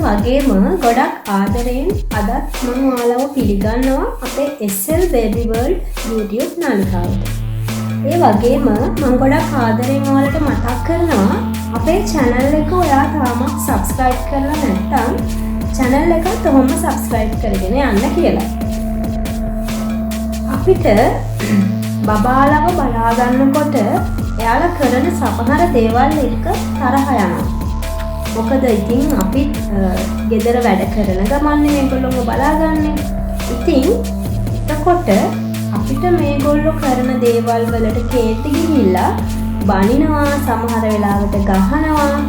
වගේම ගොඩක් ආදරයෙන් අදත් මම ඔයාලව පිළිගන්නවා අපේ SL Baby World YouTube නාලිකාවට. ඒ වගේම මම ගොඩක් ආදරයෙන් ඔයාලට මතක් කරනවා, අපේ channel එක ඔයා තාමත් subscribe කරලා නැත්නම් channel එකත් ඔහොම subscribe කරගෙන යන්න කියලා. අපිට බබාලව බලා ගන්නකොට එයාලා කරන සමහර දේවල් එක්ක තරහ යනවා. මොකද ඉතින් අපිත් ගෙදර වැඩ කරන ගමන්නේ මේගොල්ලොන්ව බලාගන්නේ. ඉතින් එතකොට අපිට මේගොල්ලෝ කරන දේවල් වලට කේන්ති ගිහිල්ලා බනිනවා, සමහර වෙලාවට ගහනවා.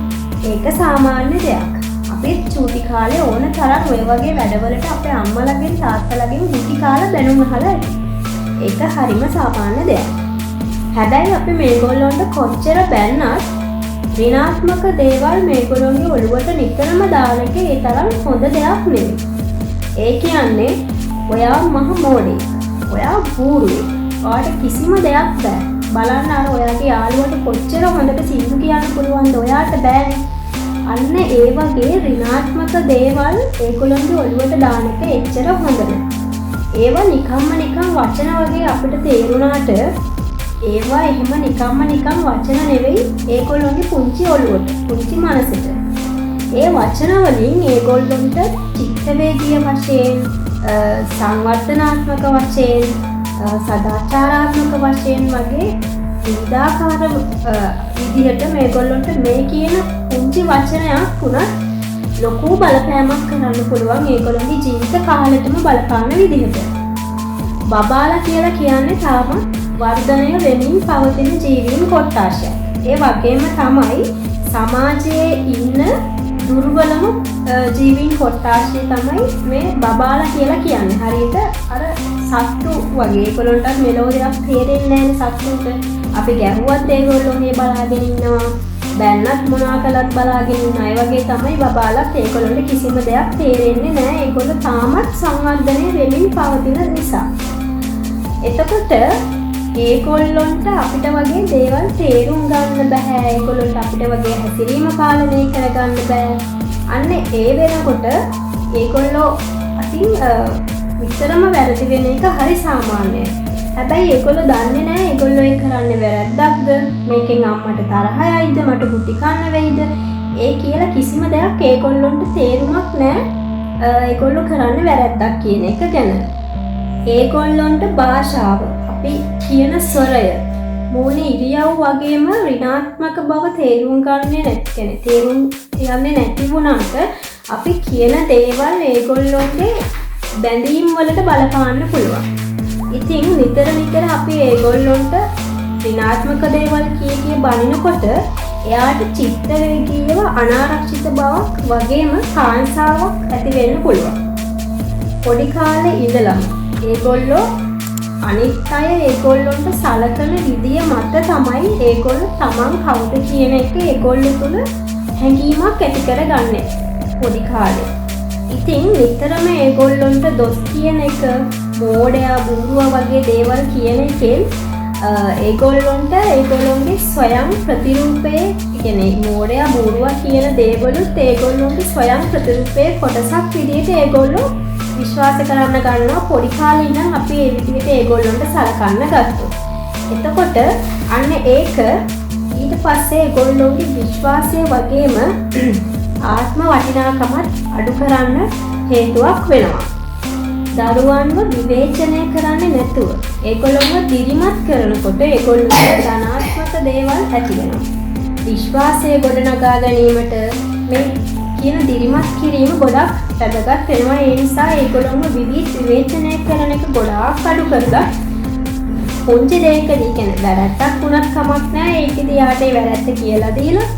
ඒක සාමාන්‍ය දෙයක්. අපිත් චූටි කාලේ ඕන තරම් ඔය වගේ වැඩවලට අපේ අම්මලාගෙන් තාත්තලාගෙන් ගුටි කාලා බැනුම් අහලා ඇති. ඒක හරිම සාමාන්‍ය දෙයක්. හැබැයි අපි මේගොල්ලොන්ට කොච්චර බැන්නත් ඍණාත්මක දේවල් මේගොල්ලොන්ගේ ඔළුවට නිතරම දාන එක ඒ තරම් හොඳ දෙයක් නෙවෙයි. ඒ කියන්නේ ඔයා මහ මෝඩෙක්. ඔයා බූරුවෙක්. ඔයාට කිසිම දෙයක් බෑ. බලන්න අර ඔයාගේ යාළුවට කොච්චර හොඳට සින්දු කියන්න පුළුවන්ද, ඔයාට බෑනේ. අන්න ඒ වගේ ඍණාත්මක දේවල් ඒගොල්ලොන්ගේ ඔළුවට දාන එක එච්චර හොඳ නෑ. ඒවා නිකම්ම නිකන් වචන වගේ අපිට තේරුණාට ඒවා එහෙම නිකම්ම නිකන් වචන නෙවෙයි ඒගොල්ලොන්ගේ පුංචි ඔළුවට, පුංචි මනසට. ඒ වචන වලින් ඒගොල්ලොන්ට චිත්තවේගීය වශයෙන්, සංවර්ධනාත්මක වශයෙන්, සදාචාරාත්මක වශයෙන් වගේ විවිධාකාර විදිහට මේගොල්ලොන්ට මේ කියන පුංචි වචනයක් වුණත් ලොකු බලපෑමක් කරන්න පුළුවන්, ඒගොල්ලොන්ගේ ජීවිත කාලෙටම බලපාන විදිහට. බබාලා කියලා කියන්නේ තාම වර්ධනය වෙමින් පවතින ජීවීන් කොට්ඨාශයක්. ඒ වගේම තමයි සමාජයේ ඉන්න දුර්වලම ජීවීන් කොට්ඨාශය තමයි මේ බබාලා කියලා කියන්නේ. හරියට අර සත්තු වගේ. ඒගොල්ලන්ටත් මෙලෝ දෙයක් තේරෙන්නේ නැහැ සත්තුන්ට. අපි ගැහුවත් ඒගොල්ලෝ මේ බලාගෙන ඉන්නවා. බැන්නත් මොනවා කළත් බලාගෙන ඉන්න අය වගේ තමයි බබාලත්. ඒගොල්ලන්ට කිසිම දෙයක් තේරෙන්නේ නැහැ. ඒගොල්ලෝ තාමත් සංවර්ධනය වෙමින් පවතින නිසා. එතකොට ඒගොල්ලොන්ට අපිට වගේ දේවල් තේරුම් ගන්න බැහැ. ඒගොල්ලොන්ට අපිට වගේ හැසිරීම පාලනය කරගන්න බෑ. අන්න ඒ වෙනකොට ඒගොල්ලෝ අතින් විතරම වැරදි වෙන එක හරි සාමාන්‍යයි. හැබැයි ඒගොල්ලෝ දන්නේ නෑ ඒගොල්ලෝ ඒ කරන්නේ වැරද්දක්ද, මේකෙන් අම්මට තරහ යයිද, මට ගුටි කන්න වෙයිද ඒ කියලා කිසිම දෙයක් ඒගොල්ලොන්ට තේරුමක් නෑ ඒගොල්ලෝ කරන්නේ වැරද්දක් කියන එක ගැන. ඒගොල්ලොන්ට භාෂාව, අපි කියන ස්වරය, මූණේ ඉරියව් වගේම ඍණාත්මක බව තේරුම් ගන්නේ නැති කියන්නේ තේරුම් යන්නේ නැති වුණාට අපි කියන දේවල් ඒගොල්ලොන්ගේ බැඳීම් වලට බලපාන්න පුළුවන්. ඉතින් නිතර නිතර අපි ඒගොල්ලොන්ට ඍණාත්මක දේවල් කිය කිය බනිනකොට එයාට චිත්තවේගීව අනාරක්ෂිත බවක් වගේම කාංසාවක් ඇති වෙන්න පුළුවන්. පොඩි කාලේ ඉඳලම ඒගොල්ලෝ අනිත් අය ඒගොල්ලොන්ට සලකන විදිය මත තමයි ඒගොල්ලෝ තමන් කවුද කියන එක ඒගොල්ලෝ තුල හැඟීමක් ඇති කරගන්නේ පොඩි කාලේ. ඉතින් නිතරම ඒගොල්ලොන්ට දොස් කියන එක, මෝඩයා, බූරුවා වගේ දේවල් කියන එකෙන් ඒගොල්ලොන්ට ඒගොල්ලොන්ගේ ස්වයං ප්‍රතිරූපයේ, ඒ කියන්නේ මෝඩයා, බූරුවා කියන දේවලුත් ඒගොල්ලොන්ගේ ස්වයං ප්‍රතිරූපයේ කොටසක් විදිහට ඒගොල්ලෝ විශ්වාස කරන්න ගන්නවා පොඩි කාලේ ඉඳන් අපි ඒ විදිහට ඒගොල්ලොන්ට සලකන්න ගත්තොත්. එතකොට අන්න ඒක ඊට පස්සේ ඒගොල්ලොන්ගේ විශ්වාසය වගේම ආත්ම වටිනාකමත් අඩු කරන්න හේතුවක් වෙනවා. දරුවන්ව විවේචනය කරන්නේ නැතුව ඒගොල්ලොන්ව දිරිමත් කරනකොට ඒගොල්ලොන්ට ධනාත්මක දේවල් ඇති වෙනවා. විශ්වාසය ගොඩනගා ගැනීමට මේ කියන දිරිමත් කිරීම ගොඩක් වැදගත් වෙනවා. ඒ නිසා ඒගොල්ලොන්ව විවිධ විවේචනය කරන එක ගොඩාක් අඩු කරලා පුංචි දෙයකදී, කියන්නේ වැරැද්දක් වුණත් කමක් නෑ, ඒකෙදි යාට ඒ වැරැද්ද කියලා දීලා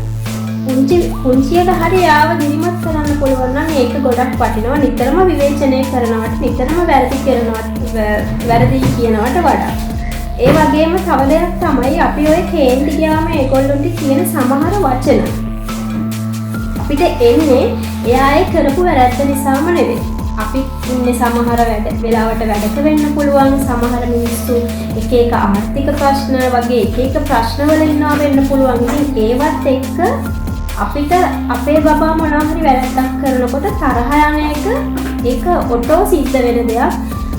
පුංචි පුංචියට හරි යාව දිරිමත් කරන්න පුළුවන් නම් ඒක ගොඩක් වටිනවා, නිතරම විවේචනය කරනවට, නිතරම වැරදි කරනවට, වැරදි කියනවට වඩා. ඒ වගේම තව දෙයක් තමයි අපි ඔය කේන්ති ගියාම ඒගොල්ලොන්ට කියන සමහර වචන අපිට එන්නේ එයා ඒ කරපු වැරැද්ද නිසාම නෙවෙයි. අපි ඉන්නේ සමහර වැඩ වෙලාවට වැඩක වෙන්න පුළුවන්, සමහර මිනිස්සු එක එක ආර්ථික ප්‍රශ්න වගේ එක එක ප්‍රශ්නවල ඉන්නවා වෙන්න පුළුවන්. ඉතින් ඒවත් එක්ක අපිට අපේ බබා මොනවා හරි වැරැද්දක් කරනකොට තරහ යන එක ඒක ඔටෝ සිද්ධ වෙන දෙයක්.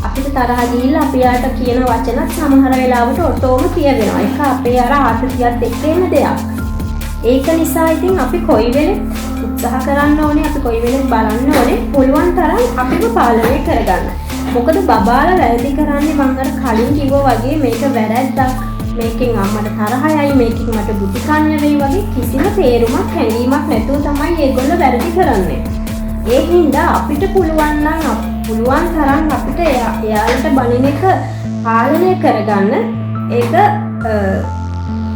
අපිට තරහ ගිහිල්ලා අපි යාට කියන වචනත් සමහර වෙලාවට ඔටෝම කියවෙනවා. ඒක අපේ අර ආතතියත් එක්ක එන දෙයක්. ඒක නිසා ඉතින් අපි කොයි වෙලෙත් උත්සාහ කරන්න ඕනේ, අපි කොයි වෙලෙත් බලන්න ඕනේ පුළුවන් තරම් අපිව පාලනය කරගන්න. මොකද බබාලා වැරදි කරන්නේ මං අර කලින් කිව්වා වගේ මේක වැරැද්දක්, මේකෙන් අම්මට තරහ යයි, මේකෙන් මට බුද්ධි කන්න වෙයි වගේ කිසිම තේරුමක් හැඟීමක් නැතුව තමයි ඒගොල්ලෝ වැරදි කරන්නේ. ඒ හින්දා අපිට පුළුවන් නම් පුළුවන් තරම් අපිට එයාලට බනින එක පාලනය කරගන්න ඒක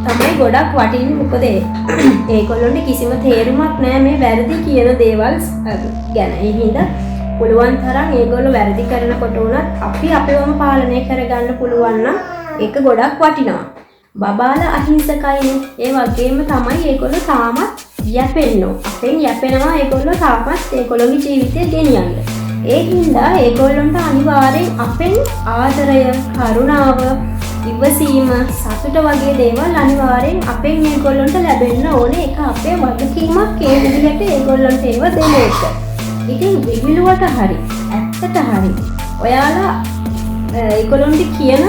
තමයි ගොඩක් වටින්නේ. මොකද ඒගොල්ලොන්ට කිසිම තේරුමක් නෑ මේ වැරදි කියන දේවල් ගැන. ඒ හින්දා පුළුවන් තරම් ඒගොල්ලෝ වැරදි කරනකොට වුණත් අපි අපිවම පාලනය කරගන්න පුළුවන් නම් ඒක ගොඩක් වටිනවා. බබාලා අහිංසකයිනේ. ඒ වගේම තමයි ඒගොල්ලෝ තාමත් යැපෙන්නෝ. අපෙන් යැපෙනවා ඒගොල්ලෝ තාමත් ඒගොල්ලෝගේ ජීවිතය ගෙනියන්න. ඒ හින්දා ඒගොල්ලොන්ට අනිවාර්යෙන් අපෙන් ආදරය, කරුණාව, ඉවසීම, සතුට වගේ දේවල් අනිවාර්යෙන් අපෙන් ඒගොල්ලොන්ට ලැබෙන්න ඕනේ. ඒක අපේ වගකීමක් ඒ විදිහට ඒගොල්ලන්ට ඒව දෙන එක. ඉතින් විහිළුවට හරි, ඇත්තට හරි ඔයාලා ඒගොල්ලොන්ට කියන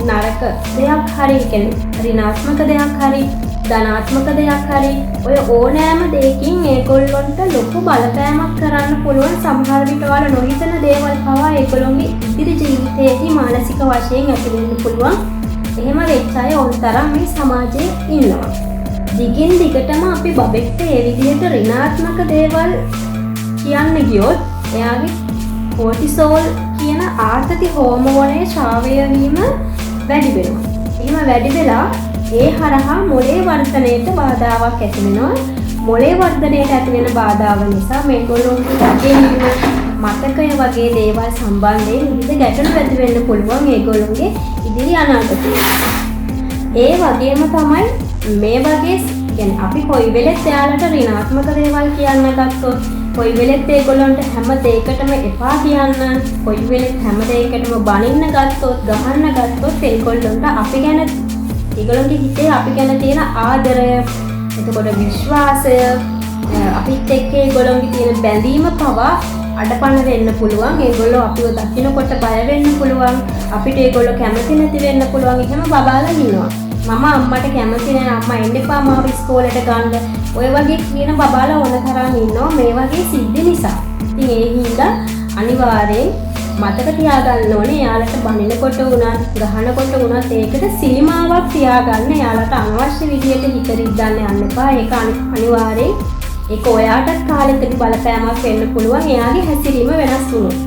නරක දෙයක් හරි, කියන්නේ ඍණාත්මක දෙයක් හරි, ධනාත්මක දෙයක් හරි, ඔය ඕනෑම දෙයකින් ඒගොල්ලොන්ට ලොකු බලපෑමක් කරන්න පුළුවන්. සමහර විට ඔයාලා නොහිතන දේවල් පවා ඒගොල්ලොන්ගේ ඉදිරි ජීවිතයේදී මානසික වශයෙන් ඇති වෙන්න පුළුවන්. එහෙම වෙච්ච අය ඕන තරම් මේ සමාජයේ ඉන්නවා. දිගින් දිගටම අපි බබෙක්ට ඒ විදිහට ඍණාත්මක දේවල් කියන්න ගියොත් එයාගේ කෝටිසෝල් කියන ආතති හෝමෝනයේ ශ්‍රාවය වීම වැඩි වෙනවා. එහෙම වැඩි වෙලා ඒ හරහා මොලේ වර්ධනයට බාධාවක් ඇති වෙනවා. මොලේ වර්ධනයට ඇති වෙන බාධාව නිසා මේගොල්ලෝගේ ඉගෙනීම, මතකය වගේ දේවල් සම්බන්ධයෙන් විවිධ ගැටලු ඇති වෙන්න පුළුවන් ඒගොල්ලෝගේ ඉදිරි අනාගතයේ. ඒ වගේම තමයි මේ වගේ කියන්නේ අපි කොයි වෙලෙත් එයාලට ඍණාත්මක දේවල් කියන්න ගත්තොත්, කොයි වෙලෙත් ඒගොල්ලන්ට හැම දෙයකටම එපා කියන්න, කොයි වෙලෙත් හැම දෙයකටම බනින්න ගත්තොත්, ගහන්න ගත්තොත් ඒගොල්ලන්ට අපි ගැන, ඒගොල්ලන්ගේ හිතේ අපි ගැන තියෙන ආදරය, එතකොට විශ්වාසය, අපිත් එක්ක ඒගොල්ලන්ගේ තියෙන බැඳීම පවා අඩපණ වෙන්න පුළුවන්. ඒගොල්ලෝ අපිව දකිනකොට බය වෙන්න පුළුවන්. අපිට ඒගොල්ලෝ කැමති නැති වෙන්න පුළුවන්. එහෙම බබාලා ඉන්නවා. මම අම්මට කැමති නෑ, අම්මා එන්න එපා මාව ඉස්කෝලේට ගන්න. ඔය වගේ කියන බබාලා ඕන තරම් ඉන්නවා මේ වගේ සිද්ධි නිසා. ඉතින් ඒ හින්දා අනිවාර්යෙන් මතක තියාගන්න ඕනේ එයාලට බනිනකොට වුණත් ගහනකොට වුණත් ඒකට සීමාවක් තියාගන්න. එයාලට අනවශ්‍ය විදියට හිත රිද්දන්න යන්න එපා. ඒක අනිවාර්යෙන් ඒක ඔයාටත් කාලෙකදී බලපෑමක් වෙන්න පුළුවන් එයාගේ හැසිරීම වෙනස් වුණොත්.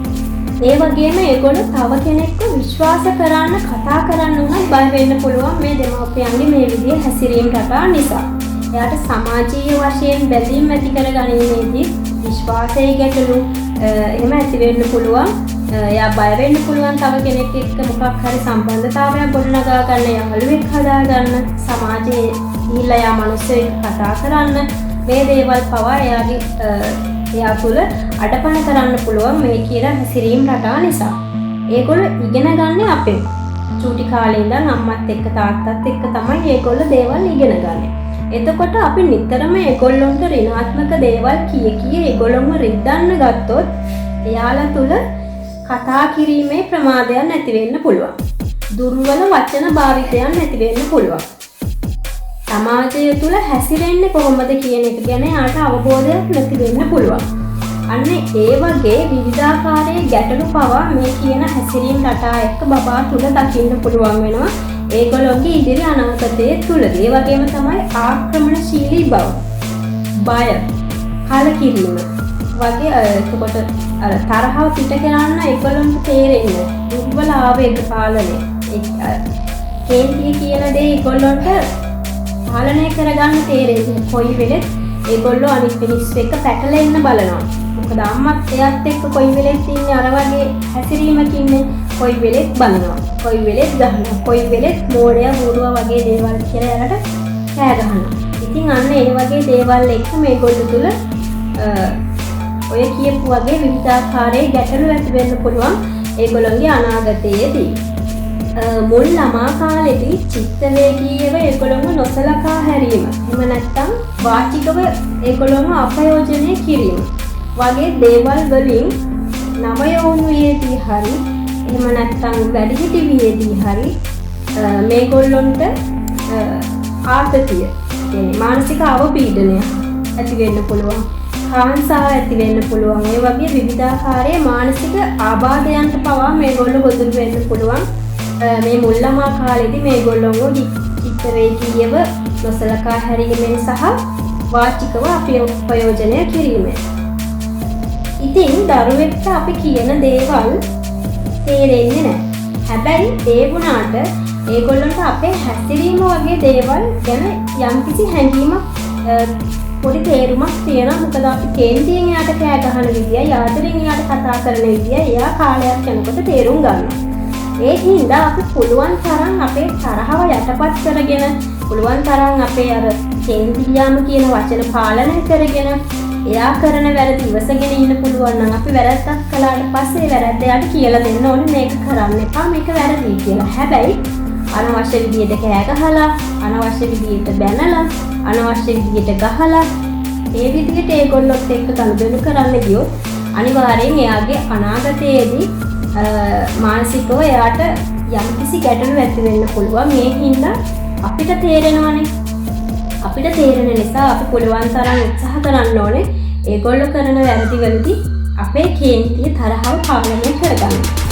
ඒ වගේම ඒගොල්ලෝ තව කෙනෙක්ව විශ්වාස කරන්න, කතා කරන්න උනත් බය වෙන්න පුළුවන් මේ දෙමව්පියන්ගේ මේ විදිහේ හැසිරීම් රටා නිසා. එයාට සමාජීය වශයෙන් බැඳීම් ඇති කර ගැනීමේදී විශ්වාසයේ ගැටලු එහෙම ඇති වෙන්න පුළුවන්. එයා බය වෙන්න පුළුවන් තව කෙනෙක් එක්ක මොකක් හරි සම්බන්ධතාවයක් ගොඩනගා ගන්න, යාළුවෙක් හදා ගන්න, සමාජයේ ගිහිල්ලා එයා මිනිස්සු එක්ක කතා කරන්න, මේ දේවල් පවා එයා තුළ අඩපණ කරන්න පුළුවන් මේ කියන හැසිරීම් රටා නිසා. ඒගොල්ලෝ ඉගෙන ගන්න අපෙන්. චූටි කාලේ ඉඳන් අම්මත් එක්ක තාත්තත් එක්ක තමයි ඒගොල්ලෝ දේවල් ඉගෙන ගන්නේ. එතකොට අපි නිතරම ඒගොල්ලොන්ට ඍණාත්මක දේවල් කිය කිය ඒගොල්ලොන්ව රිද්දන්න ගත්තොත් එයාලා තුළ කතා කිරීමේ ප්‍රමාදයන් ඇති වෙන්න පුළුවන්. දුර්වල වචන භාවිතයන් ඇති වෙන්න පුළුවන්. සමාජය තුළ හැසිරෙන්නේ කොහොමද කියන එක ගැන එයාට අවබෝධයක් නැති වෙන්න පුළුවන්. අන්න ඒ වගේ විවිධාකාරයේ ගැටලු පවා මේ කියන හැසිරීම් රටා එක්ක බබා තුළ දකින්න පුළුවන් වෙනවා ඒගොල්ලෝගේ ඉදිරි අනාගතයේ තුලදී. ඒ වගේම තමයි ආක්‍රමණශීලී බව, බය, කලකිරීම වගේ, එතකොට අර තරහව පිට කරන්න ඒගොල්ලන්ට තේරෙන්නේ දුර්වල ආවේග පාලනය. කේන්තිය කියන දේ ඒගොල්ලන්ට පාලනය කරගන්න තේරෙන්නේ. කොයි වෙලෙත් ඒගොල්ලෝ අනිත් මිනිස්සු එක්ක පැටලෙන්න බලනවා. මොකද අම්මත් එයාත් එක්ක කොයි වෙලෙත් ඉන්නේ අර වගේ හැසිරීමකින්නේ. කොයි වෙලෙත් බනිනවා, කොයි වෙලෙත් ගහනවා, කොයි වෙලෙත් මෝඩයා, බූරුවා වගේ දේවල් කියලා එයාලට කෑ ගහනවා. ඉතින් අන්න ඒ වගේ දේවල් එක්ක මේගොල්ලෝ තුල ඔය කියපු වගේ විවිධාකාරයේ ගැටලු ඇති වෙන්න පුළුවන් ඒගොල්ලන්ගේ අනාගතයේදී. මුල් ළමා කාලෙදී චිත්ත වේගීයව ඒගොල්ලොන්ව නොසලකා හැරීම, එහෙම නැත්නම් වාචිකව ඒගොල්ලොන්ව අපයෝජනය කිරීම වගේ දේවල් වලින් නව යෞවන වියේදී හරි එහෙම නැත්නම් වැඩිහිටි වියේදී හරි මේගොල්ලොන්ට ආතතිය, කියන්නේ මානසික අවපීඩනය ඇති වෙන්න පුළුවන්, කාංසාව ඇති වෙන්න පුළුවන්. ඒ වගේ විවිධාකාරයේ මානසික ආබාධයන්ට පවා මේගොල්ලෝ ගොදුරු වෙන්න පුළුවන්. මේ මුල් ළමා කාලේදී මේගොල්ලොන්ව චිත්ත වේගීයව නොසලකා හැරීමෙන් සහ වාචිකව අපයෝජනය කිරීමෙන්. ඉතින් දරුවෙක්ට අපි කියන දේවල් තේරෙන්නේ නැහැ. හැබැයි ඒ වුණාට ඒගොල්ලන්ට අපේ හැසිරීම වගේ දේවල් ගැන යම්කිසි හැඟීමක්, පොඩි තේරුමක් තියෙනවා. මොකද අපි කේන්තියෙන් එයාට කෑ ගහන විදියයි ආදරෙන් එයාට කතා කරන විදියයි එයා කාලයක් යනකොට තේරුම් ගන්නවා. ඒ හින්දා අපි පුළුවන් තරම් අපේ තරහව යටපත් කරගෙන, පුළුවන් තරම් අපේ අර කේන්ති ගියාම කියන වචන පාලනය කරගෙන, එයා කරන වැරදි ඉවසගෙන ඉන්න පුළුවන් නම් අපි වැරද්දක් කළාට පස්සේ වැරද්ද එයාට කියලා දෙන්න ඕනේ, මේක කරන්න එපා, මේක වැරදි කියලා. හැබැයි අනවශ්‍ය විදියට කෑ ගහලා, අනවශ්‍ය විදියට බැනලා, අනවශ්‍ය විදියට ගහලා ඒ විදියට ඒගොල්ලොත් එක්ක ගනුදෙනු කරන්න ගියොත් අනිවාර්යෙන් එයාගේ අනාගතයේදී මානසිකව එයාට යම්කිසි ගැටලු ඇති වෙන්න පුළුවන්. ඒ හින්දා අපිට තේරෙනවනේ. අපිට තේරෙන නිසා අපි පුළුවන් තරම් උත්සාහ කරන්න ඕනේ ඒගොල්ලෝ කරන වැරදි වලදී අපේ කේන්තිය, තරහව පාලනය කරගන්න.